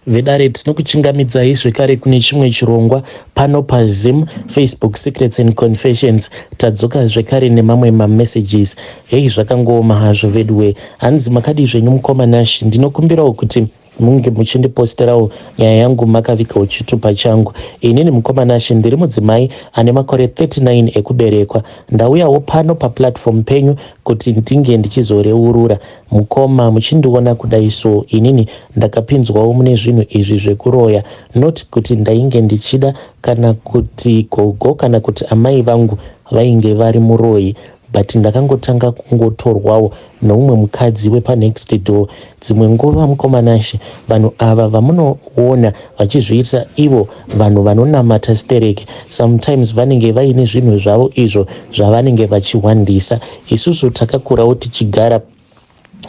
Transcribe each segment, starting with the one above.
Vedare, tinokuchingamidzai zvekare kune chimwe chirongwa pano paZim Facebook Secrets and Confessions. Tadzoka zvekare nemamwe mamessages. Hei, zvakangooma hazvo veduwe. Hanzi, "Makadii zvenyu mukoma Nash? Ndinokumbirawo kuti munge muchindiposterawo nyaya yangu makavigawo chitupa changu. Inini mukoma Nash ndiri mudzimai ane makore 39 ekuberekwa. Ndauyawo pano paplatform penyu kuti ndinge ndichizoreurura. Mukoma, muchindiona kudai so, inini ndakapinzwawo mune zvinhu izvi zvekuroya. Not kuti ndainge ndichida, kana kuti gogo kana kuti amai vangu vainge vari muroyi, but ndakangotanga kungotorwawo neumwe mukadzi wepanext door. Dzimwe nguva mukoma Nashe, vanhu ava vamunoona vachizviita ivo vanhu vanonamata stereke, sometimes vanenge vaine zvinhu zvavo izvo zvavanenge vachihwandisa. Isusu takakurawo tichigara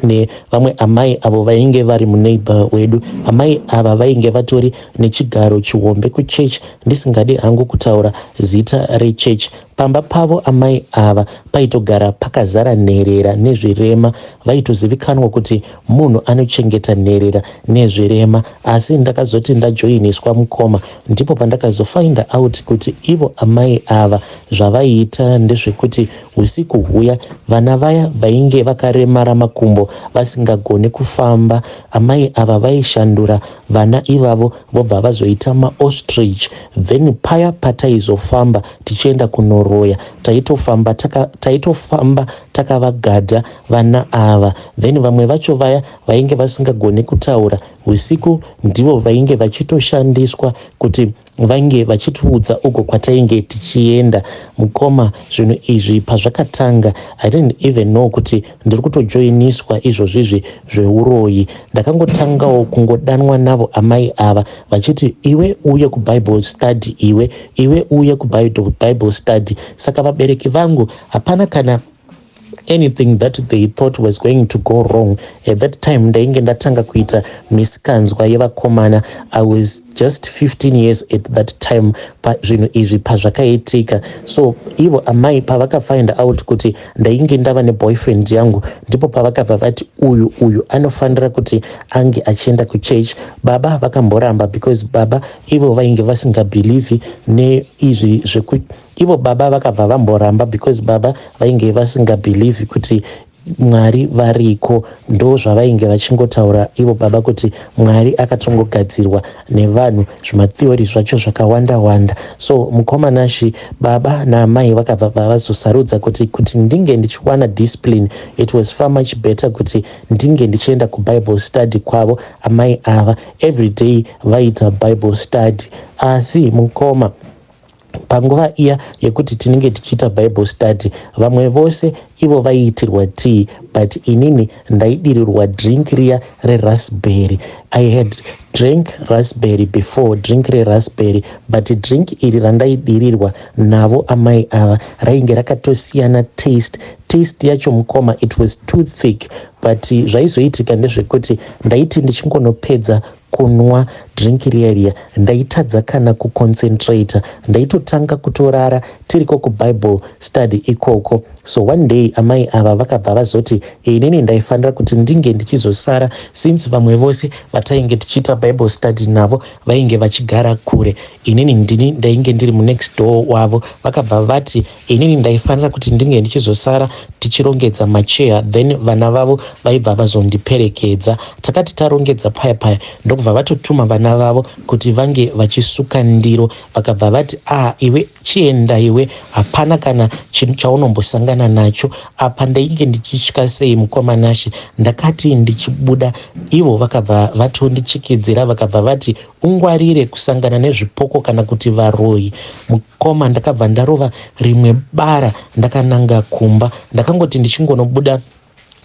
nevamwe amai avo vainge vari muneighbor wedu. Amai ava vainge vatori nechigaro chihombe kuchechi, ndisingadi hangu kutaura zita rechechi. Pamba pavo amai ava paitogara pakazara nherera nezvirema. Vaitozivikanwa kuti munhu anochengeta nherera nezvirema. Asi ndakazoti ndajoiniswa mukoma, ndipo pandakazofinda out kuti ivo amai ava zvavaiita ndezvekuti usiku huya, vana vaya vainge vakaremara makumbo, vasingagoni kufamba, amai ava vaishandura vana ivavo, vobva vazoita maostrich. Then paya pataizofamba tichienda kunoroya, taitofamba takavagadha vana ava. Then vamwe vacho vaya vainge vasingagoni kutaura, usiku ndivo vainge vachitoshandiswa kuti vange vachitiudza uko kwatainge tichienda. Mukoma, zvinhu izvi pazvakatanga, I didn't even know kuti ndiri kutojoiniswa izvozvizvi zveuroyi. Ndakangotangawo kungodanwa navo amai ava vachiti, 'Iwe, uye kuBible study. Iwe, iwe, uye kuBible study.' Saka vabereki vangu hapana kana anything that they thought was going to go wrong. At that time ndainge ndatanga kuita misikanzwa yevakomana. I was just 15 years at that time zvinhu izvi pazvakaitika. So ivo amai pavakafind out kuti ndainge ndava neboyfriend yangu, ndipo pavakabva vati uyu uyu anofanira kuti ange achienda kuchurch. Baba vakamboramba because baba ivo vainge vasingabhilivhi neizvi zveku ivo baba vakabva vamboramba because baba vainge vasingabhilivhi kuti Mwari variko. Ndo zvavainge vachingotaura ivo baba, kuti Mwari akatongogadzirwa nevanhu, zvimatheory zvacho zvakawanda wanda. So mukoma Nashi, baba naamai vakabva vazosarudza kuti ndinge ndichiwana discipline, it was far much better kuti ndinge ndichienda kuBible study kwavo amai ava. Every day vaita Bible study. Asi mukoma, panguva iya yekuti tinenge tichiita Bible study, vamwe vose ivo vaiitirwa tea, but inini ndaidirirwa drink riya reraspberry. I had drink raspberry before, drink reraspberry, but drink iri randaidirirwa navo amai ava rainge rakatosiyana taste. Taste yacho mukoma, it was too thick. But zvaizoitika ndezvekuti ndaiti ndichingonopedza kunwa drink riya riya, ndaitadza kana kuconcentrata. Ndaitotanga kutorara tiriko kuBible study ikoko. So one day amai ava vakabva vazoti inini ndaifanira kuti ndinge ndichizosara, since vamwe vose vatainge tichiita Bible study navo vainge vachigara kure, inini ndini ndainge ndiri munext door wavo. Vakabva vati inini ndaifanira kuti ndinge ndichizosara tichirongedza macheya, then vana vavo vaibva vazondiperekedza. Takati tarongedza paya paya, ndokubva vatotuma vana vavo kuti vange vachisuka ndiro. Vakabva vati, "A ah, iwe chienda iwe, hapana kana chinhu chaunombosangana nacho apa." Ndainge ndichitya sei mukoma Nashe. Ndakati ndichibuda, ivo vakabva vatondichikidzira, vakabva vati, "Ungwarire kusangana nezvipoko kana kuti varoyi." Mukoma, ndakabva ndarova rimwe bara ndakananga kumba. Ndakangoti ndichingonobuda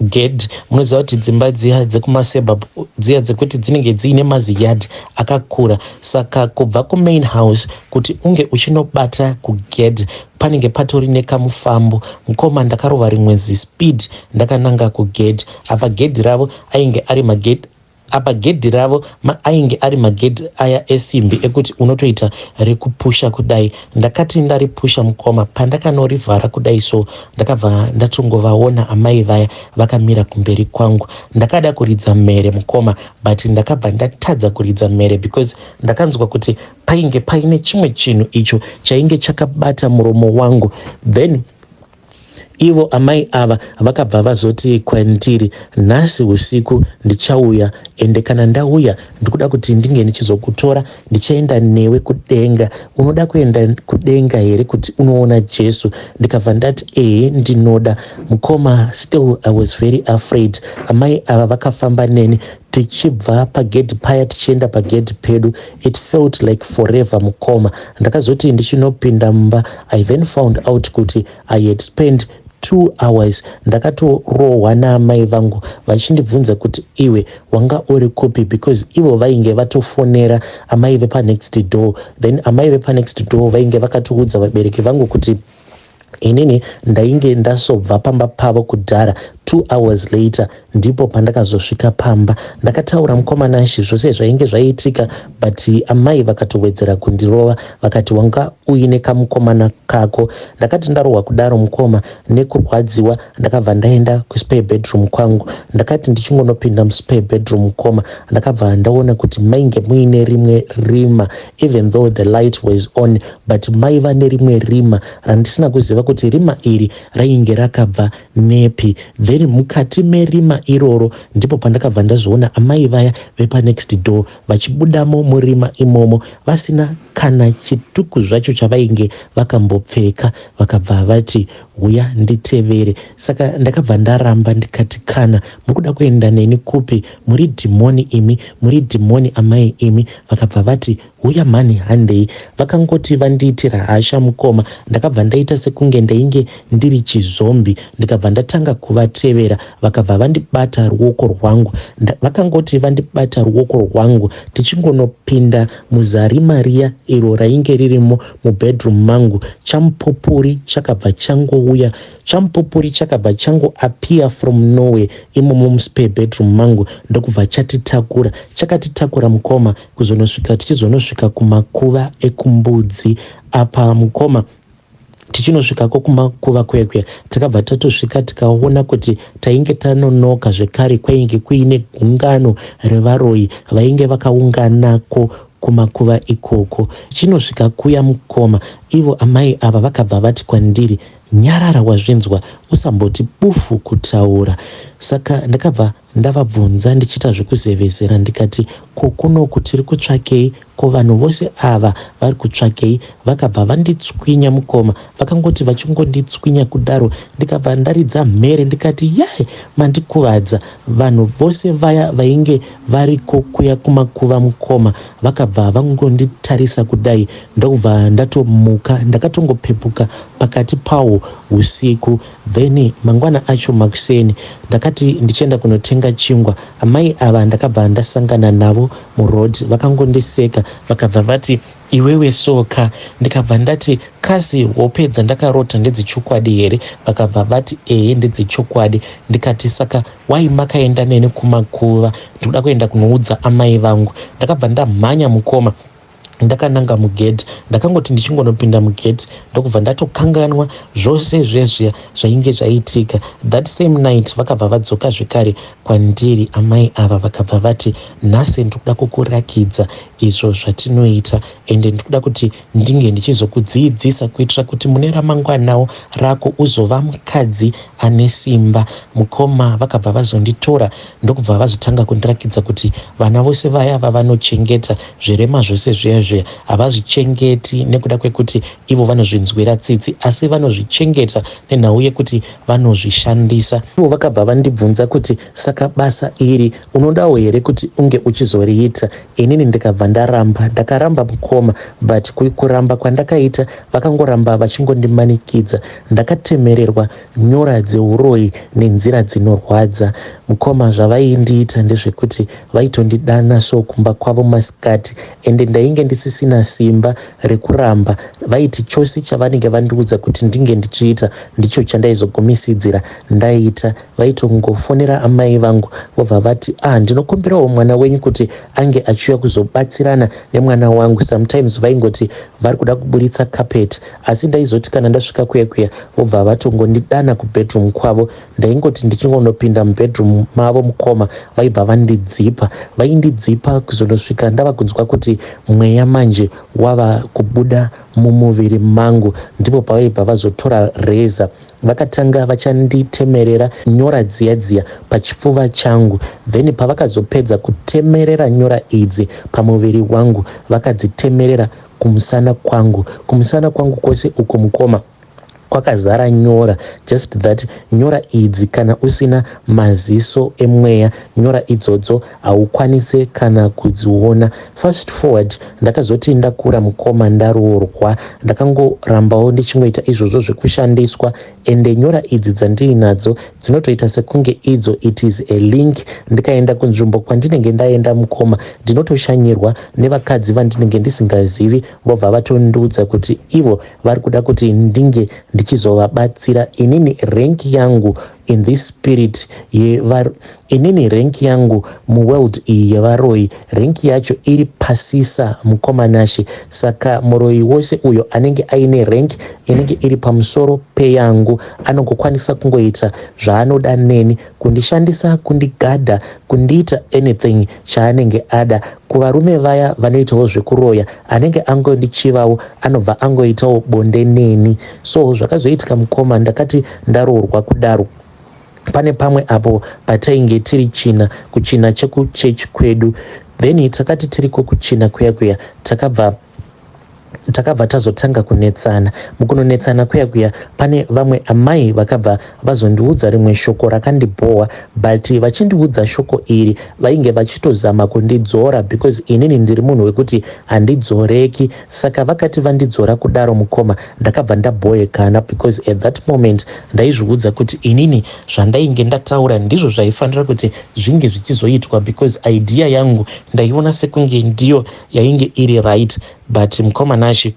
gate, munoziva kuti dzimba dziya dzekumasebab dziya dzekuti dzinenge dziine maziyadhi akakura, saka kubva kumain house kuti unge uchinobata kugate panenge patori nekamufambo. Mukoma, ndakarova rimwe zispeed ndakananga kugate. Apa gedhi ravo ainge ari magate Apa gedhi ravo ainge ari magedhi aya esimbi ekuti unotoita rekupusha kudai. Ndakati ndaripusha mukoma, pandakanorivhara kudai so ndakabva ndatongovaona amai vaya vakamira kumberi kwangu. Ndakada kuridza mhere mukoma, but ndakabva ndatadza kuridza mhere because ndakanzwa kuti painge paine chimwe chinhu icho chainge chakabata muromo wangu. Then ivo amai ava vakabva vazoti kwandiri, "Nhasi usiku ndichauya, ende kana ndauya ndikuda kuti ndinge ndichizokutora, ndichaenda newe kudenga. Unoda kuenda kudenga here kuti unoona Jesu?" Ndikabva ndati, "Ehe, ndinoda." Mukoma, still I was very afraid. Amai ava vakafamba neni tichibva pagedhi paya tichienda pagedhi pedu. It felt like forever, mukoma. Ndakazoti ndichinopinda mumba, I then found out kuti I had spent 2 hours. Ndakatorohwa naamai vangu vachindibvunza kuti, "Iwe, wanga uri kupi?" Because ivo vainge vatofonera amai vepanext door. Then amai vepanext door vainge vakatoudza vabereki vangu kuti inini ndainge ndasobva pamba pavo kudhara. 2 hours later ndipo pandakazosvika pamba. Ndakataura, mukoma Nashi, zvose zvainge zvaitika, but amai vakatowedzera kundirova, vakati, "Wanga uine kamukomana kako." Ndakati ndarohwa kudaro, mukoma, nekurwadziwa, ndakabva ndaenda kuspare bedroom kwangu. Ndakati ndichingonopinda muspare bedroom, mukoma, ndakabva ndaona kuti mainge muine rimwe rima. Even though the light was on, but maiva nerimwe rima randisina kuziva kuti rima iri rainge rakabva nepi. Then mukati merima iroro ndipo pandakabva ndazoona amai vaya vepanext door vachibudamo murima imomo, vasina kana chituku zvacho chavainge vakambopfeka. Vakabva vati, "Uya nditevere." Saka ndakabva ndaramba, ndikati, "Kana muri kuda kuenda neni kupi? Muri dhimoni imi, muri dhimoni amai imi." Vakabva vati, "Uya mhani, handei." Vakangoti vandiitira hasha, mukoma, ndakabva ndaita sekunge ndainge ndiri chizombie, ndikabva ndatanga kuvatevera. Vakabva vandibata ruoko rwangu. Vakangoti vandibata ruoko rwangu, tichingonopinda muzarima riya iro rainge ririmo mubedroom mangu, chamupupuri chakabva changouya. Chamupupuri chakabva changoappear from nowhere imomo muspare bedroom mangu, ndokubva chatitakura. Chakatitakura, mukoma, kuzonosvika tichizonosvika kumakuva ekumbudzi. Apa, mukoma, tichinosvikako kumakuva kwekwe, takabva tatosvika tikaona kuti tainge tanonoka zvekare. Kwainge kuine gungano revaroyi vainge vakaunganako kumakuva ikoko. Chinosvika kuya, mukoma, ivo amai ava vakabva vati kwandiri, "Nyarara, wazvinzwa? Usamboti bufu kutaura." Saka ndakabva ndavabvunza ndichiita zvekuzevezera, ndikati, "Ko kunoku tiri kutsvakei? Ko vanhu vose ava vari kutsvakei?" Vakabva vanditswinya, mukoma. Vakangoti vachingonditswinya kudaro, ndikabva ndaridza mhere, ndikati, "Yai, mandikuvadza!" Vanhu vose vaya vainge variko kuya kumakuva, mukoma, vakabva vangonditarisa kudai, ndokubva ndatomuka. Ndakatongopepuka pakati pawo usiku. Then mangwana acho makuseni, ndakati ndichienda kunotenga chingwa, amai ava ndakabva ndasangana navo muroad. Vakangondiseka, vakabva vati, "Iwewe soka." Ndikabva ndati, "Kasi hope dzandakarota ndedzechokwadi here?" Vakabva vati, "Ehe, ndedzechokwadi." Ndikati, "Saka wai makaenda neni kumakuva? Ndikuda kuenda kunoudza amai vangu." Ndakabva ndamhanya, mukoma, ndakananga mugedhi. Ndakangoti ndichingonopinda mugedhi, ndokubva ndatokanganwa zvose zvezviya zvainge zvaitika. That same night vakabva vadzoka zvekare kwandiri amai ava, vakabva vati, "Nhasi ndikuda kukurakidza izvo zvatinoita, ende ndikuda kuti ndinge ndichizokudzidzisa kuitira kuti mune ramangwanawo rako uzova mukadzi ane simba." Mukoma, vakabva vazonditora, ndokubva vazotanga kundirakidza kuti vana vose vaya vavanochengeta, zvirema zvose zviya zviya, havazvichengeti nekuda kwekuti ivo vanozvinzwira tsitsi, asi vanozvichengeta nenhau yekuti vanozvishandisa. Ivo vakabva vandibvunza kuti, "Saka basa iri unodawo here kuti unge uchizoriita?" Inini ndikabva ndaramba. Ndakaramba mukoma but kuramba kwandakaita vakangoramba vachingondimanikidza. Ndakatemererwa nyora dzeuroyi nenzira dzinorwadza. Mukoma zvavaindiita ndezvekuti vaitondidana so kumba kwavo masikati ende ndainge ndisisina simba rekuramba. Vaiti chose chavanenge vandiudza kuti ndinge ndichiita ndicho chandaizogumisidzira ndaita. Vaitongofonera amai vangu vobva vati ah ndinokumbirawo mwana wenyu kuti ange achiuya kuzobatsirana nemwana wangu. Sometimes vaingoti vari kuda kuburitsa carpet asi ndaizoti kana ndasvika kuya kuya vobva vatongondidana kubedroom kwavo. Ndaingoti ndichingonopinda mubedroom mavo mukoma vaibva vandidzipa. Vaindidzipa kuzonosvika ndava kunzwa kuti mweya manje wava kubuda mumuviri mangu. Ndipo pavaibva vazotora reza vakatanga vachanditemerera nyora dziya dziya pachipfuva changu. Then pavakazopedza kutemerera nyora idzi pamuviri wangu vakadzitemerera kumusana kwangu. Kumusana kwangu kwose uku mukoma kwakazara nyora, just that nyora idzi kana usina maziso emweya nyora idzodzo haukwanise kana kudziona. Fast forward ndakazoti ndakura mukoma ndaroorwa, ndakangorambawo ndichingoita izvozvo zvekushandiswa ende nyora idzi dzandiinadzo dzinotoita sekunge idzo it is a link. Ndikaenda kunzvimbo kwandinenge ndaenda mukoma ndinotoshanyirwa nevakadzi vandinenge ndisingazivi vobva vatondiudza kuti ivo vari kuda kuti ndinge ndichizovabatsira. Inini rank yangu in this spirit inini rank yangu muworld iyi yevaroyi, rank yacho iri pasisa mukoma Nashe. Saka muroyi wose uyo anenge aine rank inenge iri pamusoro peyangu anongokwanisa kungoita zvaanoda neni, kundishandisa, kundigadha, kundiita anything chaanenge ada. Kuvarume vaya vanoitawo zvekuroya anenge angondichivawo anobva angoitawo bonde neni. So zvakazoitika mukoma, ndakati ndaroorwa kudaro pane pamwe apo patainge tiri china kuchina chekuchechi kwedu. Then takati tiriko kuchina kuya kuya takabva tazotanga kunetsana. Mukunonetsana kuya kuya pane vamwe amai vakabva vazondiudza rimwe shoko rakandibhowa, but vachindiudza shoko iri vainge vachitozama kundidzora because inini ndiri munhu wekuti handidzoreki. Saka vakati vandidzora kudaro mukoma ndakabva ndabhoekana because at that moment ndaizviudza kuti inini zvandainge ndataura ndizvo zvaifanira kuti zvinge zvichizoitwa because idea yangu ndaiona sekunge ndiyo yainge iri right. But mukoma Nashe,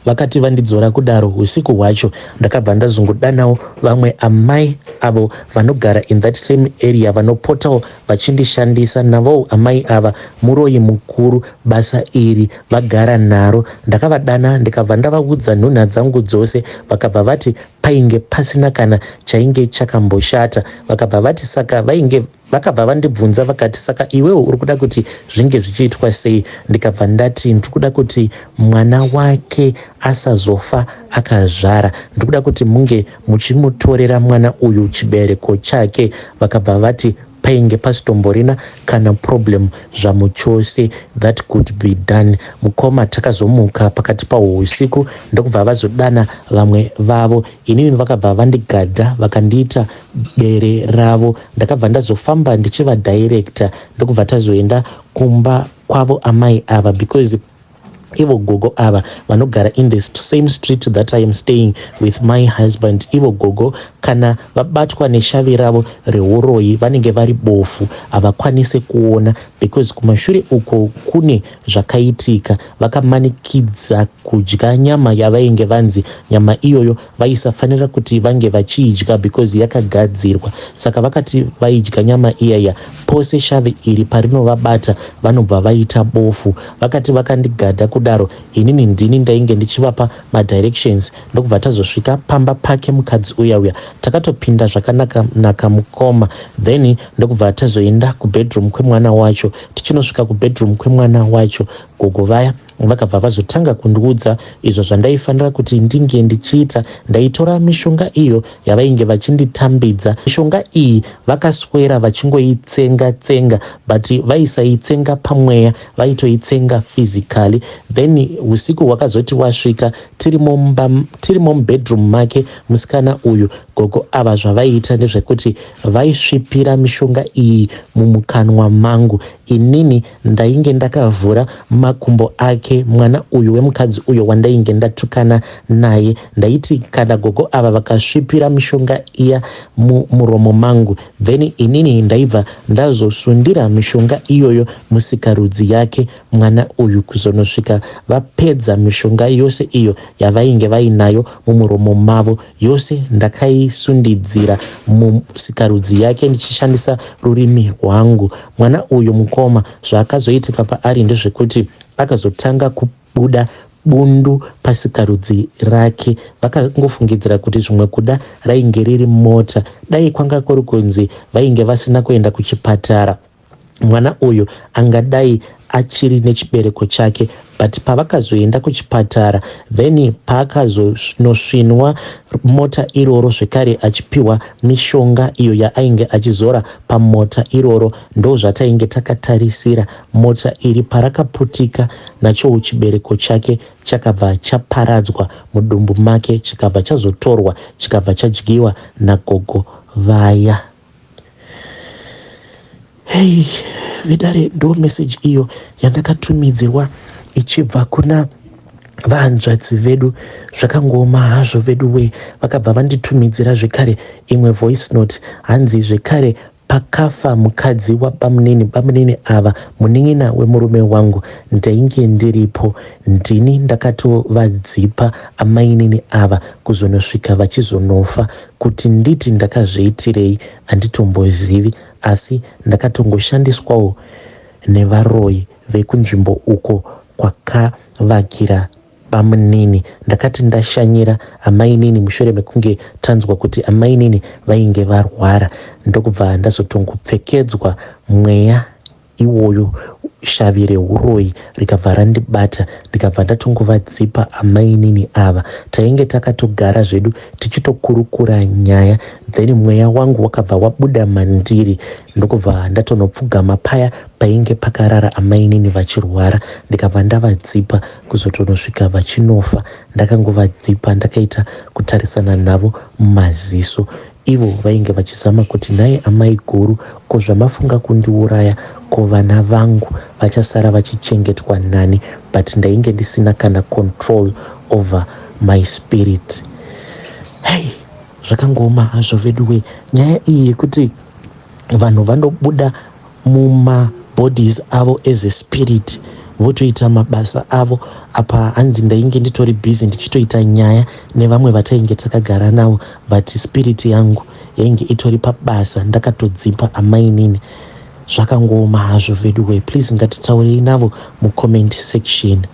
vakati vandidzora kudaro usiku hwacho ndakabva ndazongodanawo vamwe amai avo vanogara in that same area vanopotawo vachindishandisa. Navowo amai ava muroyi mukuru, basa iri vagara naro. Ndakavadana ndikabva ndavaudza nhunha dzangu dzose. Vakabva vati painge pasina kana chainge chakamboshata. Vakabva vati saka vainge vakabva vandibvunza vakati saka iwewo uri kuda kuti zvinge zvichiitwa sei? Ndikabva ndati ndiri kuda kuti mwana wake asazofa akazvara, ndiri kuda kuti munge muchimutorera mwana uyu chibereko chake. Vakabva vati painge pasitomborina kana problem zvamuchose, that could be done. Mukoma, takazomuka pakati pahwo usiku ndokubva vazodana vamwe vavo. Inini vakabva vandigadha vakandiita bere ravo. Ndakabva ndazofamba ndichivadirecta ndokubva tazoenda kumba kwavo amai ava because ivo gogo ava vanogara in the same street that I am staying with my husband. Ivo gogo kana vabatwa neshavi ravo reuroyi vanenge vari bofu, havakwanisi kuona because kumashure uko kune zvakaitika. Vakamanikidza kudya nyama yavainge vanzi nyama iyoyo vaisafanira kuti vange vachiidya because yakagadzirwa. Saka vakati vaidya nyama iyaya, pose shavi iri parinovabata vanobva vaita bofu. Vakati vakandigadha kudaro, inini ndini ndainge ndichivapa madirections ndokubva tazosvika pamba pake mukadzi uya uya. Takatopinda zvakanaka naka mukoma, then ndokubva tazoenda kubedroom kwemwana wacho. Tichinosvika kubedroom kwemwana wacho, gogo vaya Vakabva vazotanga kundiudza izvo zvandaifanira kuti ndinge ndichiita. Ndaitora mishonga iyo yavainge vachinditambidza. Mishonga iyi vakaswera vachingoitsenga tsenga but vaisaitsenga pamweya, vaitoitsenga physically. Then usiku hwakazoti wasvika tirimo mumba, tirimo mubedroom make musikana uyu, gogo ava zvavaiita ndezvekuti vaisvipira mishonga iyi mumukanwa mangu. Inini ndainge ndakavhura makumbo ake mwana uyu wemukadzi uyo wandainge ndatukana naye. Ndaiti kana gogo ava vakasvipira mishonga iya mumuromo mangu, then inini ndaibva ndazosundira mishonga iyoyo musikarudzi yake mwana uyu kuzonosvika vapedza mishonga yose iyo yavainge vainayo mumuromo mavo. Yose ndakaisundidzira musikarudzi yake ndichishandisa rurimi rwangu. Mwana uyu mukoma, zvaakazoitika paari ndezvekuti akazotanga kubuda bundu pasikarudzi rake. Vakangofungidzira kuti zvimwe kuda rainge riri mota. Dai kwanga kuri kunzi vainge vasina kuenda kuchipatara, mwana uyu angadai achiri nechibereko chake, but pavakazoenda kuchipatara, then paakazonosvinwa mota iroro zvekare achipiwa mishonga iyo yaainge achizora pamota iroro, ndo zvatainge takatarisira. Mota iri parakaputika, nachowo chibereko chake chakabva chaparadzwa mudumbu make, chikabva chazotorwa, chikabva chadyiwa nagogo vaya. Hei vedare, ndo meseji iyo yandakatumidzirwa ichibva kuna vahanzvadzi vedu. Zvakangooma hazvo vedu we. Vakabva vanditumidzira zvekare imwe voice note. Hanzi zvekare pakafa mukadzi wabamunini, bamunini ava munin'ina wemurume wangu, ndainge ndiripo. Ndini ndakatovadzipa amainini ava kuzonosvika vachizonofa. Kuti nditi ndakazviitirei handitombozivi, asi ndakatongoshandiswawo nevaroyi vekunzvimbo uko kwakavakira bamunini. Ndakati ndashanyira amainini mushure mekunge tanzwa kuti amainini vainge varwara, ndokubva ndazotongopfekedzwa mweya iwoyo, shavi reuroyi rikabva randibata, ndikabva ndatongovadzipa amainini ava. Tainge takatogara zvedu tichitokurukura nyaya, then mweya wangu wakabva wabuda mandiri, ndokubva ndatonopfugama paya painge pakarara amainini vachirwara, ndikabva ndavadzipa kuzotonosvika vachinofa. Ndakangovadzipa ndakaita kutarisana navo mumaziso. Ivo vainge vachizama kuti, "Nhai amai guru, ko zvamafunga kundiuraya, ko vana vangu vachasara vachichengetwa nani?" But ndainge ndisina kana control over my spirit. Hei, zvakangooma hazvo veduwe. Nyaya iyi yekuti vanhu vanobuda mumabodies avo as a spirit votoita mabasa avo apa, hanzi ndainge nditori busy ndichitoita nyaya nevamwe vatainge takagara navo, but spirit yangu yainge itori pabasa, ndakatodzipa amainini. Zvakangooma hazvo veduwe. Please, ngatitaurei navo mucomment section.